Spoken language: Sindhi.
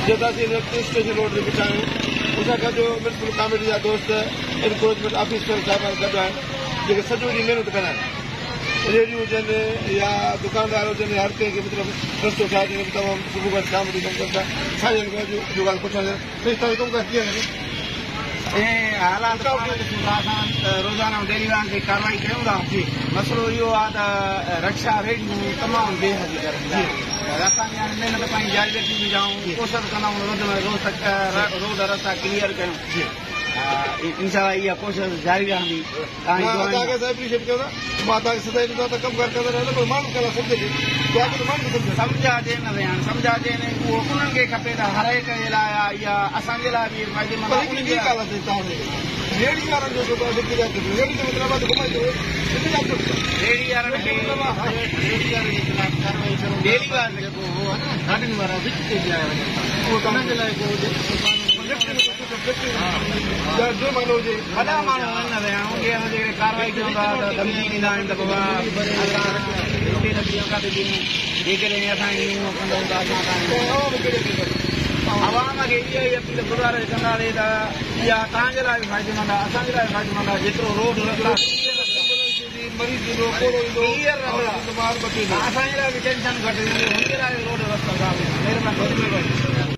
جيئن ته اسين هن وقت اسٽيشن روڊ تي بيٺا آهيون. مون سان گڏ ميونسپل ڪاميٽي جا دوست انڪروچمينٽ آفيسر صاحبان گڏ آهن جيڪي سڄو ڏينهن محنت ڪندا آهن. ريڙهيون هجن يا دڪاندار هجن يا هر ڪنهن کي مطلب رستو ٺاهي ڏيڻ ۾ تمام صبح کان شام تائين ڪم ڪن ٿا. سائين جن کان اڄ جو ڳالهه پڇان ٿا سائين توهان جو ڪم ڪار ڪيئن آهي؟ اهي حالات پاڻ ڏسون ٿا اسان روزانو ڊيلي وائز تي ڪارروائي ڪيون ٿا مسئلو اهو آهي ته رڪشا ريڙهيون تمام بي حدي ڪرن ٿا اسان به هاڻي محنت پنهنجي جاري رکي ويندا آهيون ڪوشش ڪندا آهيون وڌ ۾ وڌ روڊ رستا ڪليئر ڪيون انشاء الله اها ڪوشش جاري رهندي. مان توهان کي اپريشيٽ ڪيان ٿا مان توهان کي سدائين ڏسان ته ڪم ڪار ڪندا رهندا پر ماڻهن کي سمجهه اچي دعا ڪندو ماڻهن کي سمجهه اچي. سمجهه اچي نه سائين هاڻي سمجهه اچي نه اهو انهن کي کپي ته هر هڪ جي لاء آهي اها اسان جي لاء به فائديمند پر هڪڙي ٻي ڳالهه آهي سائين توهان کي ريڙهي وارن جو جيڪو آهي سو ڪيڏانهن ٿو ريڙهي جو مطلب آهي ته گهمائي ٿو احتجاج ٿو ڪري. ريڙهي وارن کي ريڙهي وارن جي خلاف ڪارروائي ڪرو ڊيلي وارن جيڪو هو آهي نه گاڏين وارا وچ تي بيهاريا وڃن ٿا اهو انهن جي لاء ڪو هجي وڏا ماڻهو آهن نه سائين ان کي اسان جيڪڏهن ڪارروائي ڪيون ٿا ته ڌمڪي ڏيندا آهن ته بابا اسان هتي نه بيهون ڪاٿي بيهون جيڪڏهن اسان ائين ڪندؤ ته اسان عوام کي اها ئي اپيل گذارش ڪنداسين ته اها توهان جي لاء به فائديمند آهي اسان جي لاء به فائديمند آهي جيترو روڊ رستا اسان جي لاء به ٽينشن گهٽ ٿيندي هن جي لاء به روڊ رستا صاف ٿيندا مهرباني.